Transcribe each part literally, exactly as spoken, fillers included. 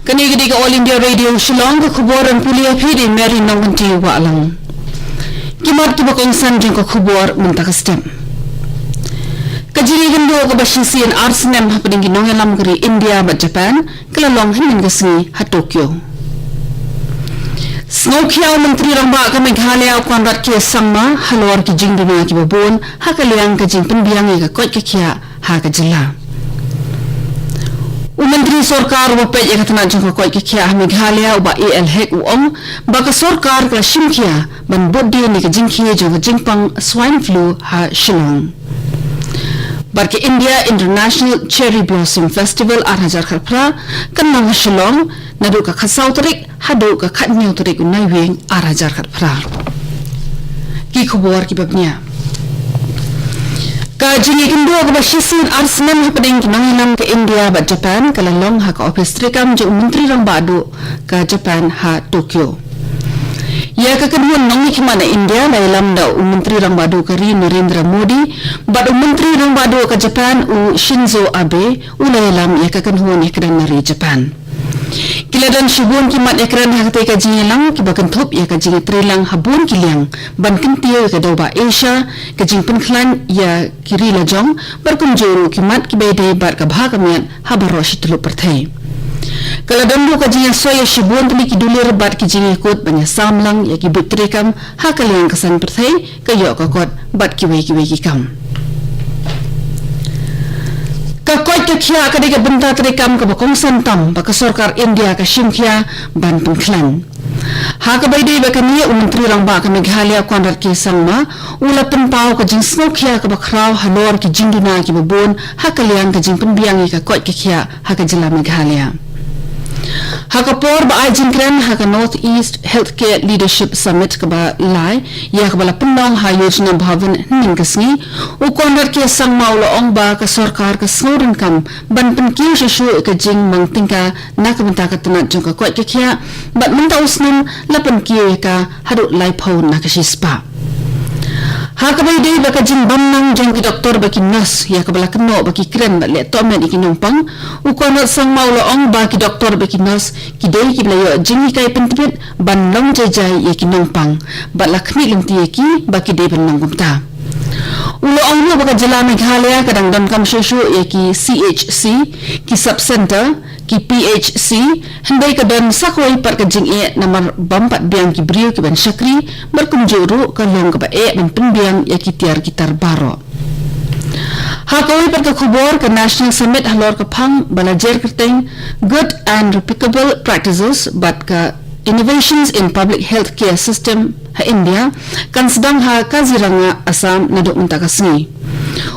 Kane ka dei ka All India Radio Shillong, ka khubor ban pule ïa phi da i Mary Nongwynti Wahlang. Ki mat kiba kongsan jong ka khubor mynta ka step. Ka jingïakynduh kaba shisien ar snem hapdeng ki nongïalam ka ri India bad Japan ka la long hynnin ka sngi ha Tokyo. Sngewkhia u Myntri Rangbah ka Meghalaya u Conrad K Sangma halor ki jingduna kiba bun ha ka liang ka jingpynbiang ïa ka koit ka khiah ha ka jylla. U Myntri Sorkar uba peit ïa ka tnat jong ka koit ka khiah ha Meghalaya, uba A L Hek, u ong ba ka sorkar ka la shim khia ban bud dien ïa ka jingkhie jong ka jingpang swine flu ha Shillong. Bad ka India International Cherry Blossom Festival ar hajar khatphra kan long ha Shillong naduh ka khatsaw tarik haduh ka khathynñiew tarik u Naiwieng ar hajar khatphra. Ki khubor kiba bniah. Ka jingïakynduh kaba shisien ar snem hapdeng ki nongïalam ka India bad Japan ka la long ha ka ophis treikam jong u Myntri Rangbah duh ka Japan ha Tokyo. Ïa ka kynhun nongmihkhmat na India la ïalam da u Myntri Rangbah duh ka ri Narendra Modi bad u Myntri Rangbah duh ka Japan u Shinzo Abe u la ïalam ïa ka kynhun ïakren na ri Japan. Ki la don shibun ki mat ïakren ha katei ka jingïalang kiba kynthup ïa ka jingïatreilang ha bun ki liang ban kyntiew ïa ka dewbah Asia, ka jingpynkhlaiñ ïa ki ri lajong bad kumjuh ruh ki mat kiba ïadei bad ka bha ka miat ha baroh shi tylli pyrthei. Ka la don ruh ka jingïasoi ïa shibun tylli ki dulir bad ki jingïakut ban ïasam lang ïa ki buit treikam ha ka liang ka saiñ pyrthei, ka ïoh ka kot bad kiwei kiwei ki kam. Ka koit ka khiah ka dei ka bynta treikam kaba kongsan tam ba ka sorkar India ka shim khia ban pynkhlaiñ. Ha kaba ïadei bad kane, u Myntri Rangbah ka Meghalaya Conrad K Sangma u la pynpaw ka jingsngewkhia kaba khraw halor ki jingduna kiba bun ha ka liang ka jingpynbiang ïa ka koit ka khiah ha ka jylla Meghalaya. Ha ka por ba ai jingkren ha ka North East Healthcare Leadership Summit kaba lai ïa kaba la pynlong ha Yojna Bhavan hynnin ka sngi, u Conrad K Sangma u la ong ba ka sorkar ka sngewdonkam ban pynkiew shuh shuh ïa ka jingmang tyngka na ka bynta ka tnat jong ka koit ka khiah bad mynta u snem la pynkiew ïa ka haduh laiphew na ka shispah. Ha kaba ïadei bad ka jingbymnang jong ki doktor bad ki nurse ïa kaba la kynnoh ba ki kren bad leh tohmet ïa ki nongpang, u Conrad Sangma u la ong ba ki doktor bad ki nurse ki dei kiba la ïoh jinghikai pyntbit ban long jai jai ïa ki nongpang bad la khmih lynti ïa ki ba ki dei ban long kumta. U la ong ruh ba ka jylla Meghalaya ka dang donkam shuh shuh ïa ki C H C, ki sub centre, ki P H C, hynrei ka don sa kawei pat ka jingeh namar bym pat biang ki briew ki ban shakri bad kumjuh ruh ka long kaba eh ban pynbiang ïa ki tiar ki tar baroh. Ha kawei pat ka khubor, ka National Summit halor ka phang ba la jer kyrteng Good and Replicable Practices bad ka Innovations in Public Health Care System ha India kan sdang ha Kaziranga, Assam naduh mynta ka sngi.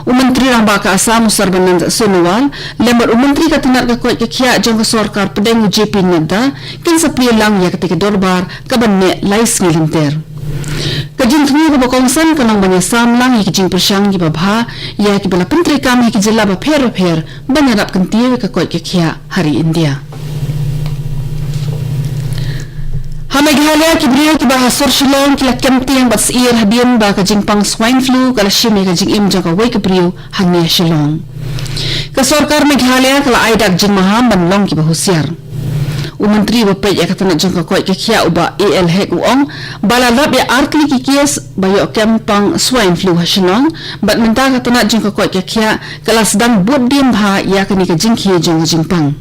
U Myntri Rangbah ka Assam u Sarbananda Sonowal lem bad u Myntri ka tnat ka koit ka khiah jong ka sorkar pdeng u J P Nadda kin sa plie lang ïa katei ka dorbar kaban neh lai sngi lynter. Ka jingthmu kaba kongsan ka long ban ïasam lang ïa ki jingpyrshang kiba bha ïa kiba la pyntreikam ha ki jylla bapher bapher ban ïarap kyntiew ïa ka koit ka khiah ha ri India. Ha Meghalaya, ki briew kiba ha sur Shillong ki la kem tieng bad syier hadien ba ka jingpang swine flu ka la shim ïa ka jingim jong kawei ka briew hangne ha Shillong. Ka sorkar Meghalaya ka la ai dak jingmaham ban long kiba husiar. U Myntri uba peit ïa ka tnat jong ka koit ka khiah, u Bah A L Hek, u ong ba la lap ïa ar tylli ki kes ba ïoh kem pang swine flu ha Shillong bad mynta ka tnat jong ka koit ka khiah ka la sdang bud dien bha ïa kane ka jingkhie jong ka jingpang.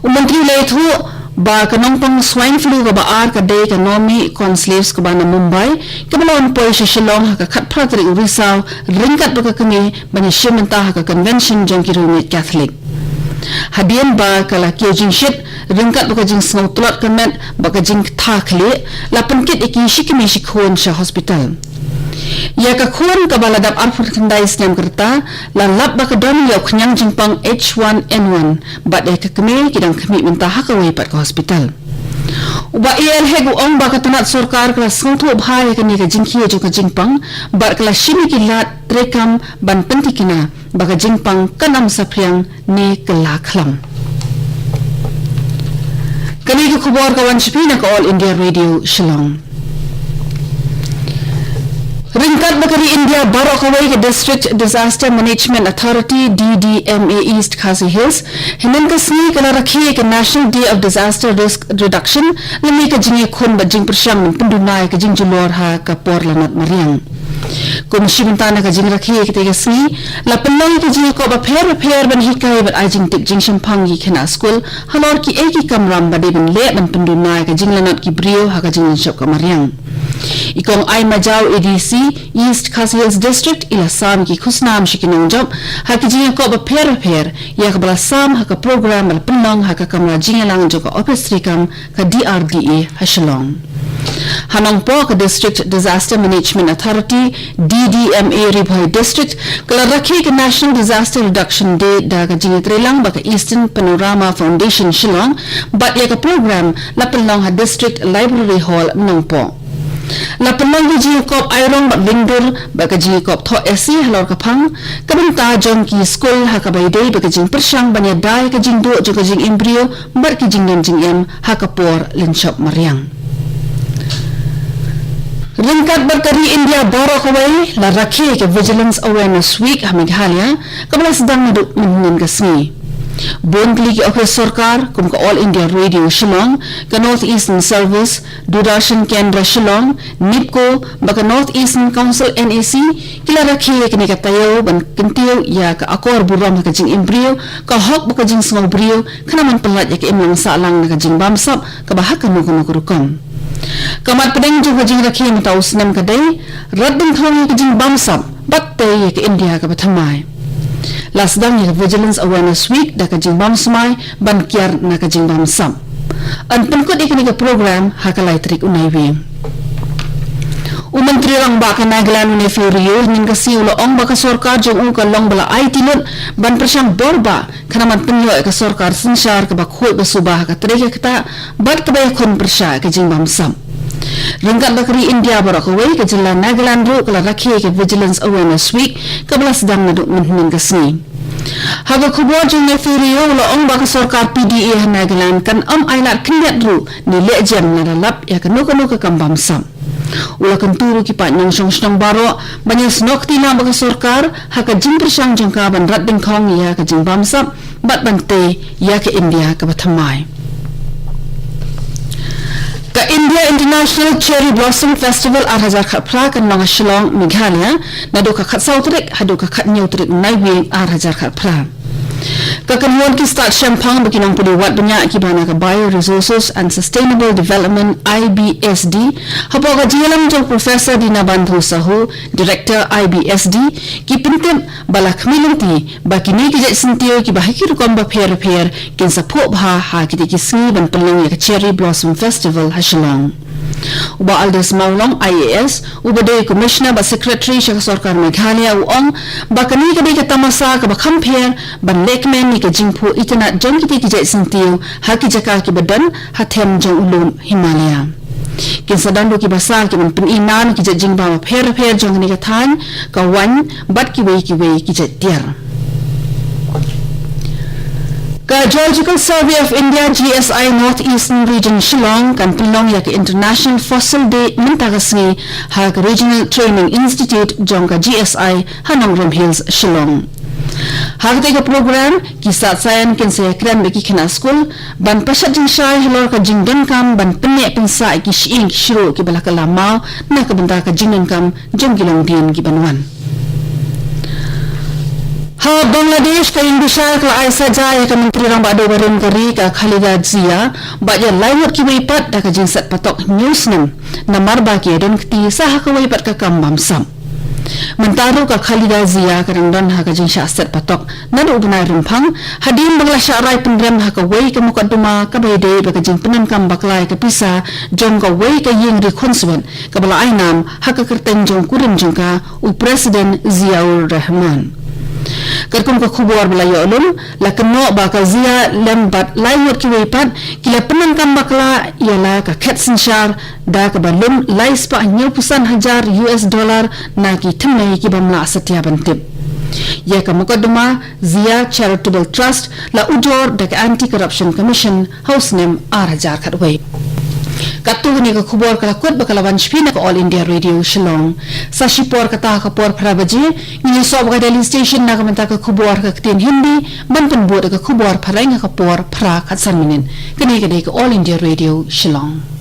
U Myntri u la ïathuh ba ka nongpang swine flu kaba ar ka dei ka Nomi Conclaves kaba na Mumbai, kaba la wan poi sha Shillong ha ka khatphra tarik u Risaw ryngkat bad ka kmie ban ïashim bynta ha ka convention jong ki riewngeit Catholic. Hadien ba ka la kiew jingshit ryngkat bad ka jingsngew tlot ka met bad ka jingktha khlieh, la pynkit ïa ki shi kmie shi khun sha hospital. Ïa ka khun kaba la dap arphew khyndai snem ka rta la lap ba ka don ïa u khñiang jingpang H one N one bad ïa ka kmie ki dang khmih bynta ha kawei pat ka hospital. U Bah A L Hek u ong ba ka tnat sorkar ka la sngewthuh bha ïa kane ka jingkhie jong ka jingpang bad ka la shim ïa ki lad treikam ban pyntikna ba ka jingpang kan ym saphriang ne kylla khlam. Kane ka khubor ka wan sha phi na ka All India Radio Shillong. Ryngkat bad ka ri India baroh kawei, ka District Disaster Management Authority, D D M A, East Khasi Hills, hynnin ka sngi ka la rakhe ïa ka National Day of Disaster Risk Reduction, lane ka jingïakhun bad jingpyrshang ban pynduna ïa ka jingjulor ha ka por lanot mariang. Kum shi bynta na ka jingrakhe ïa katei ka sngi, la pynlong ïa ka jingïakop bapher bapher ban hikai bad ai jingtip jingshemphang ïa ki khynnah skul halor kiei ki kamram ba dei ban leh ban pynduna ïa ka jinglanot ki briew ha ka jinglynshop ka mariang. I Kong Ai Majaw, A D C, East Khasi Hills District, i la sam ïa ki khusnam sha ki nongjop ha ki jingïakop bapher bapher, ïa kaba la sam ha ka program ba la pynlong ha ka kamra jingïalang jong ka ophis treikam ka D R D A ha Shillong. Ha Nongpoh, ka District Disaster Management Authority, D D M A, Ri Bhoi District, ka la rakhe ka National Disaster Reduction Day da ka jingïatreilang bad ka Eastern Panorama Foundation Shillong, bad ïa ka program la pynlong ha District Library Hall, Nongpoh. La pynlong ka jingïakop airong bad lyngdur bad ka jingïakop thoh essay halor ka phang, ka bynta jong ki skul ha kaba ïadei bad ka jingpyrshang ban ïada ïa ka jingduh jong ka jingim briew bad ki jingdon jingem ha ka por lynshop mariang. Ryngkat bad ka ri India baroh kawei, la rakhe ïa ka Vigilance Awareness Week ha Meghalaya, kaba la sdang naduh mynhynnin ka sngi. Bun tylli ki ophis sorkar kum ka All India Radio Shillong, ka North Eastern Service, Doordarshan Kendra Shillong, NEEPCO, bad ka North Eastern Council, N E C, ki la rakhe ïa kane ka taïew ban kyntiew ïa ka akor burom ha ka jingim briew, ka hok bad ka jingsngew briew, khnang ban pyllait ïa ka imlang sahlang na ka jingbamsap kaba ha kano kano ka rukom. Ka mat pdeng jong ka jingrakhe mynta u snem ka dei, rat dyngkhong ïa ka jingbamsap bad tei ïa ka India kaba thymmai. La sdang ïa ka Vigilance Awareness Week da ka jingbamsmai ban kiar na ka jingbamsap. Yn pynkut ïa kane ka program ha ka lai tarik u Naiwieng. U Myntri Rangbah ka Nagaland, u Neiphiu Rio, hynnin ka sngi u la ong ba ka sorkar jong u ka long ba la aiti lut ban pyrshang bor bah, khnang ban pynïoh ïa ka sorkar synshar kaba khuid ba suba ha ka trei ka ktah bad kaba ïakhun pyrshah ïa ka jingbamsap. Ryngkat bad ka ri India baroh kawei, ka jylla Nagaland ruh ka la rakhe ïa ka Vigilance Awareness Week, kaba la sdang naduh mynhynnin ka sngi. Ha ka khubor jong u Neiphiu Rio, u la ong ba ka sorkar P D A ha Nagaland kan ym ailad khyndiat ruh ne leh jem lada lap ïa kano kano ka kam bamsap. U la kyntu ruh ki paid nongshong shnong baroh ban ïasnoh kti lang bad ka sorkar ha ka jingpyrshang jong ka ban rat dyngkhong ïa ka jingbamsap bad ban tei ïa ka India kaba thymmai. Ka India International Cherry Blossom Festival ar hajar khatphra kan long ha Shillong, Meghalaya, naduh ka khatsaw tarik haduh ka khathynñiew tarik Naiwieng ar hajar khatphra. Ka kynhun ki stad shemphang bad ki nongpule wad bniah kiba na ka Bio Resources and Sustainable Development, I B S D, hapoh ka jingïalam jong Professor Dinabandhu Sahu, Director I B S D, ki pyntip ba la khmih lynti ba kine ki jait syntiew kiba ha ki rukom bapher bapher kin sa phuh bha ha kitei ki sngi ban pynlong ïa ka Cherry Blossom Festival ha Shillong. U Bah Aldous Mawlong, I A S, uba dei Commissioner bad Secretary sha ka sorkar Meghalaya, u ong ba kane ka dei ka tamasa kaba kham pher ban lehkmen ïa ka jingphuh itynnad jong kitei ki jait syntiew ha ki jaka kiba don ha them jong u lum Himalaya. Kin sa don ruh ki basa ki ban pyni na ki jait jingbam bapher bapher jong kane ka thaiñ, ka waiñ bad kiwei kiwei ki jait tiar. Ka Geological Survey of India, G S I, North Eastern Region Shillong kan pynlong ïa ka International Fossil Day mynta ka sngi ha ka Regional Training Institute jong ka G S I ha Nongrum Hills, Shillong. Ha katei ka program, ki stad saian kin sa ïakren bad ki khynnah skul ban pashat jingshai halor ka jingdonkam ban pynneh pynsah ïa ki shyieng ki shruh kiba la kylla maw na ka bynta ka jingdonkam jong ki longdien kiban wan. Ha Bangladesh, ka ïing bishar ka la ai saja ïa ka Myntri Rangbah Duh barim ka ri, ka Khaleda Zia, bad ïa lai ngut kiwei pat da ka jingset patok hynñiew snem, namar ba ki ïadon kti sa ha kawei pat ka kam bamsap. Mynta ruh ka Khaleda Zia ka dang don ha ka jingshah set patok naduh u bnai Rymphang, hadien ba ka la shah rai pynrem ha kawei ka mukotduma kaba ïadei bad ka jingpyndonkam bakla ïa ka pisa jong kawei ka ïing ri khunswet kaba la ai nam ha ka kyrteng jong u kurim jong ka, u President Ziaur Rahman. Katkum ka khubor ba la ïoh lum, la kynnoh ba ka Zia lem bad lai ngut kiwei pat ki la pyndonkam bakla ïa la ka khet synshar da kaba lum lai spah hynñiewphew san hajar U S dollar na ki thymmei ki bym lah satia ban tip. Ïa ka mukotduma Zia Charitable Trust la ujor da ka Anti Corruption Commission ha u snem ar hajar khatwei. Katto katne ka khubor ka la kut bad ka la wan shaphrang na ka All India Radio Shillong. Sa shipor kata ha ka por phra baje, ngin ïasoh bad ka Delhi Station na ka bynta ka khubor ha ka ktien Hindi, ban pynbud da ka khubor phareng ha ka por phra khatsan minit. Kane ka dei ka All India Radio Shillong.